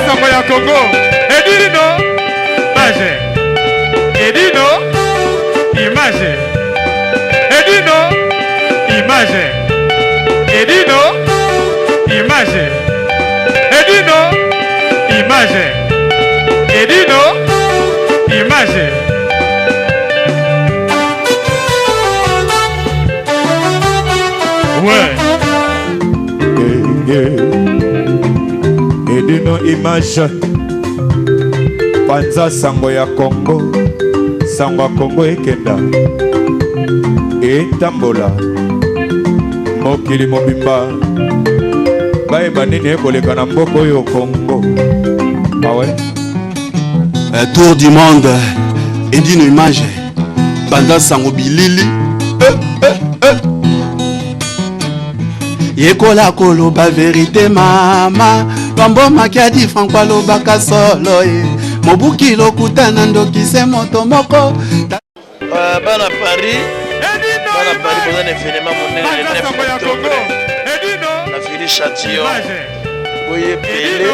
sango ya Congo. Edino image. Edino image. Edino image. Edino image. Edino image. Edino image. Ouais. Edino image panza sango ya Congo sango ya Congo ekenda etambola mokili mobimba bayeba nini ekoleka na mboka oyo Congo awe eh, tour du monde edino image panza sango bilili eh, eh, eh. Yekola koloba verite mama Lwambo Makiadi Franco alobaka solo ye Mobuki lokuta na ndoki se moto moko euh, Bana Paris Bana Paris boza na événement monene le 9 octobre na Viry Châtillon boye ebele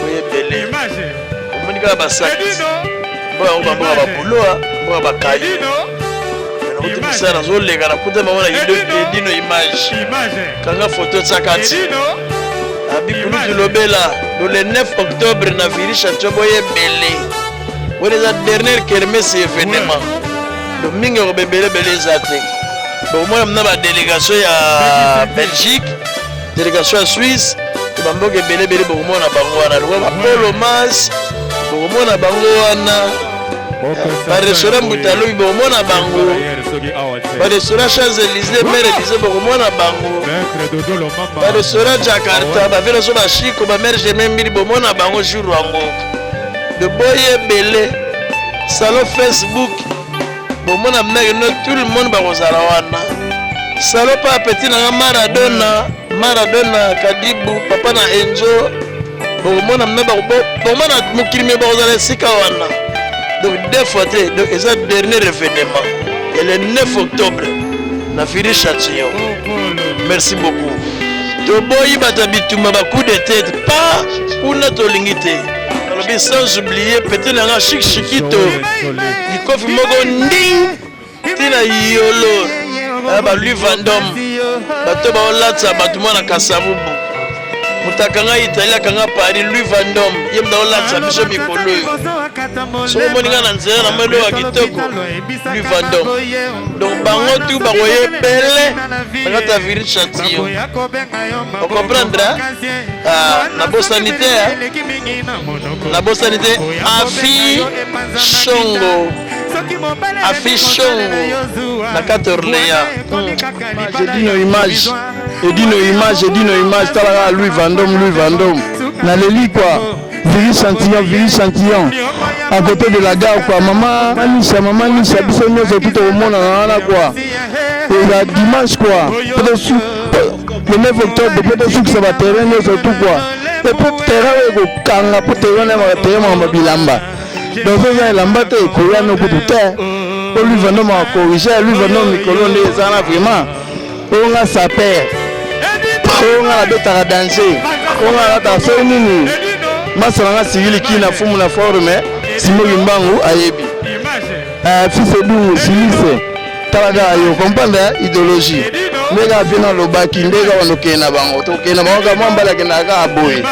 boye ebele omoni kaka basaki mboka yango bamboka babuloa mboka bakayu nakuti mosala nazoleka nakuta bango na edino image kanga foto tiaka ti abi kulutu lobela lo le 9 octobre na viri chantion boye ebele wana eza dernière kermesse événement do mingi ekoba ebelebele eza te bokomona mna badélégation ya belgique délégation ya suisse to bamboka ebele ebele bokomona bango wana lokola bapolo mas bokomona bango wana barestaurant mbutalobi bokomona bango barestaurant champs élysées mare élysée bokomona bango barestaurant jakarta bavie naso bashiko bamare germain mbili bomona bango jour yango de boye ebele salon facebook bomona mnake no tout le monde bakozala wana salo pa petit na nga maradona maradona kadibu papa na enzo bokomona mna bokomona mokili me bakozala esika wana donc deux fois te donc eza dernier événement et le 9 octobre na viri châtillon merci beaucoup toboyi bato ya bitumba ba coup de tête pa kuna tolingi te nalobi sans oublier petit na nga chic chikito likofi moko nding ntina yolo eh, ba Louis Vendôme bato baolatisa bato mwana kasavubu moto akanga italie akanga paris louis vendôme ye moto aolatisa biso mikolo oyo soki omoni ngai na nzela na moni eloko ya kitoko louis vendôme donc bango tu bakoye ebele na kati ya viri chantillon ocomprendre ah, nabosani te nabosani te afi shongo afi shongo na kati orléans edino image edino image edino image tala kaka louis vendôme louis vendôme naleli quoi viri chantillon viri chantillon à côté de la gare quoi mama manisha mama nisha biso nyonso tu tokomonana wana quoi eza dimanche quoi le 9 octobre mpo tosukisa baterrain nyonso tu quoi epo terrain oyo ekokanga mpo terrain na terrain makambo bilamba donc soki eza elamba te ekoya no kutu te po lui vendome akorige lui vendome mikolo nde eza wana vraiment oyo nga saper oyo nga nabetaka danger oyo nga nalataka soki nini masa na nga sirili kina fumu na forme simoki mbangu ayebi eh, fils edungu silise tala kaka yo comprendre eh, idéologie nde kaka mpe nalobaki nde kaka bandokende na bango tokende na bango kaka mwa mbala akendaka kaka boye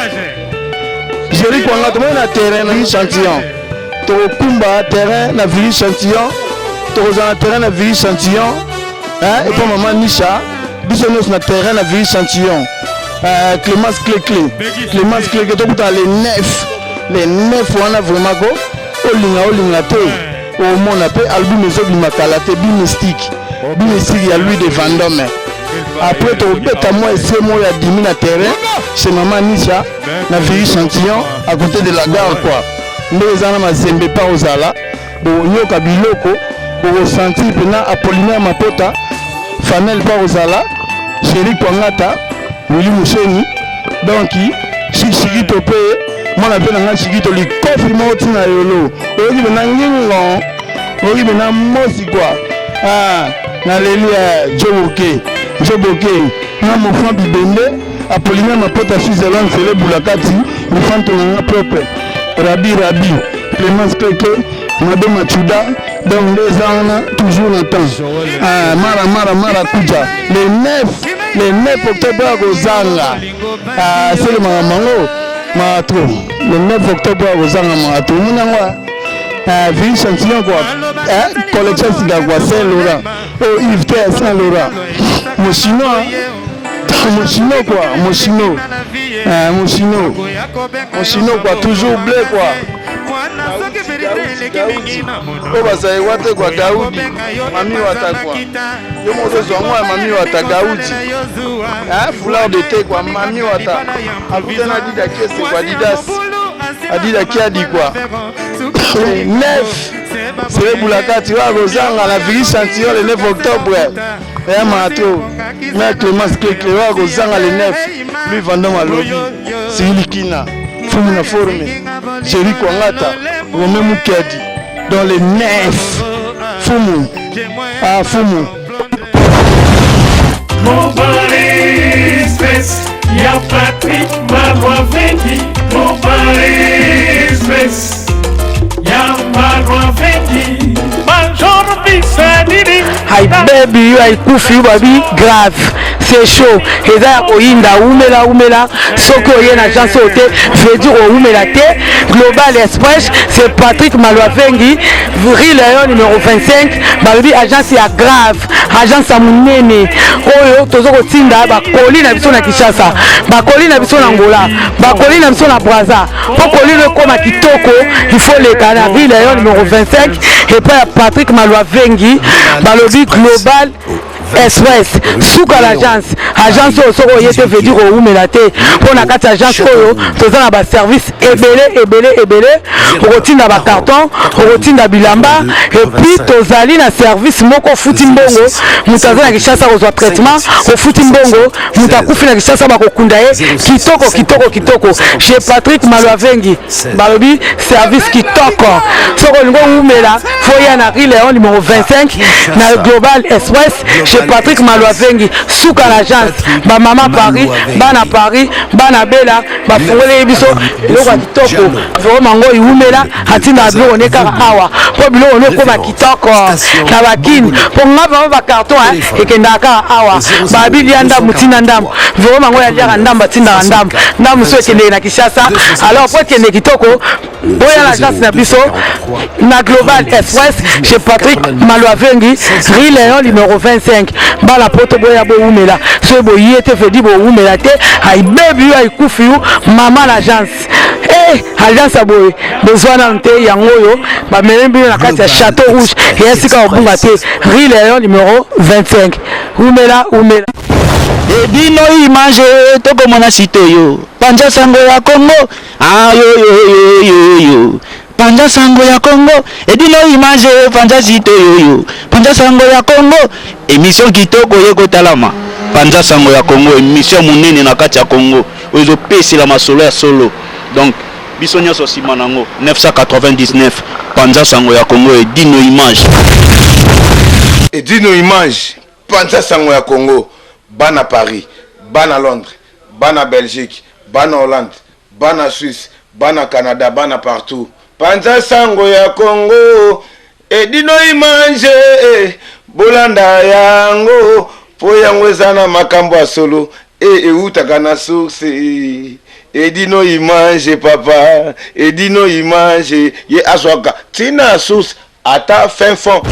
Jerry Kwanga tomoni na terrain na Chantillon tokokumba terrain na Villy Chantillon tokozala na terrain na Villy Chantillon hein, epo mama Nisha biso nyonso na terrain na Villy Chantillon euh, Clémence Cléclé Clémence Cléclé tokutana le 9 le 9 wana vraiment ko olinga olinga te omona mpe album ezobima kala te bimystique bimystique ya Louis de Vendôme après tokobeta mwa ese moko ya dimi na terrain chez mama Nisha na Viry Chantillon à côté de la gare quoi ndenge eza na mazembe pa ozala bokoyoka biloko bokosentir mpena Apollinaire Mapota Fanel pa kozala Chéri Kwangata Willy Musheni donc Chic Chikito mpe mwana mpe na ngai Chikito likofi moko ntina yolo oyoki mpena ngingo oyoki mpena mosi kwa ah, naleli ya joboke joboke na mofan bibende Apollinaire Mapota Switzerland Sele Bulakati. Lifanto na nga propre Rabi Rabi Clemence Keke Mado Machuda donc nde eza wana toujours na temps ah, mara mara mara kuja le 9 le 9 octobre akozanga ah, sele makambo yango mawa trop le 9 octobre akozanga mawa trop omoni yango ah, vili chantillon quoi eh, collection sika quoi Saint Laurent oyo oh, Yves te Saint Laurent mochinois mochino quoi mochino eh, mochino mochino quoi toujours bleu quoi oyo bazali wa te kua gaudi mami wata kua yo moko ozozwa yango ya mami wata gaudi foulard de te kua mami wata akuta na dida kiese kua didas adida kiadi kua nef sele bulakati oyo akozanga na vili chantillon le 9 octobre ya mato na clémence kekle oyo akozanga le 9 lui vendome alobi silikina fumu na forme Jerry Kwangata, Romain Mukiadi, dans les nefs. Fumu. Ah, Fumu. Mobile Express, ya Patrick Malwavendi. Mobile Express, ya Malwavendi. Bonjour, Bissanini. Hi baby, yo aikufi yo babi grave. C'est chaud. Eza ya koyinda umela umela soki oye na agence oyo te veut dire owumela te. Global Express, c'est Patrick Malwavengi, rue Léon numéro 25, balobi agence ya grave, agence ya monene oyo tozo kotinda bakoli na biso na Kinshasa, bakoli na biso na Angola, bakoli na biso na Brazza. Po koli no ekoma kitoko, il faut leka na rue Léon numéro 25 epai ya Patrick Malwavengi, balobi Global Express suka l'agence agence oyo soki oye te veut dire owumela te mpo na kati ya agence oyo toza na baservice ebele ebele ebele okotinda bacarton okotinda bilamba epuis tozali na service moko ofuti mbongo moto aza na kinshasa kozwa traitement ofuti mbongo moto akufi na kinshasa bakokunda ye kitoko kitoko kitoko chez Patrick Malwavengi balobi service kitoko soki olingi owumela fo ya na rue Léon numéro 25 na Global Express chez Patrick Malwavengi suka na agence ba mama Paris bana Paris bana Bela bafungoleli biso eloko ya kitoko vraiment ngo iwumela atindaka biloko ne kaka awa mpo biloko ne ekoma kitoko na bakini mpo nga vraiment bacarton ekendaka kaka awa babi lia ndambo tina ndambo vraiment ngo yaliaka ndambo atindaka ndambo ndambo so ekendeke na Kinshasa alors mpo ekende kitoko boya na agence na biso na Global Express chez Patrick Malwavengi rue Léon numéro 25 bana poto boya bowumela soki boye te vedi bowumela te ayibebi yo ayikufi yo mama na agence eh agence ya boye bozwa nanu te yango oyo bamemi bino na kati ya Chateau Rouge eya sika kobunga te rue Léon numéro 25 wumela wumela Edino image tokomona site oyo panza sango ya Congo ayoyoyoyoyo panza sango ya Congo edino image panza site oyoyo panza sango ya Congo emission kitoko ye kotalama panza sango ya Congo emission monene na kati ya Congo oyo ezopesela masolo ya solo donc biso nyonso nsima nango 999 panza sango ya Congo edino image Edino image panza sango ya Congo bana Paris bana Londres bana Belgique bana Hollande bana Suisse bana Canada bana partout panza sango ya Congo edino image bolanda yango po yango eza na makambo ya solo e ewutaka na source edino image papa edino image ye azwaka ntina ya source ata fin fond.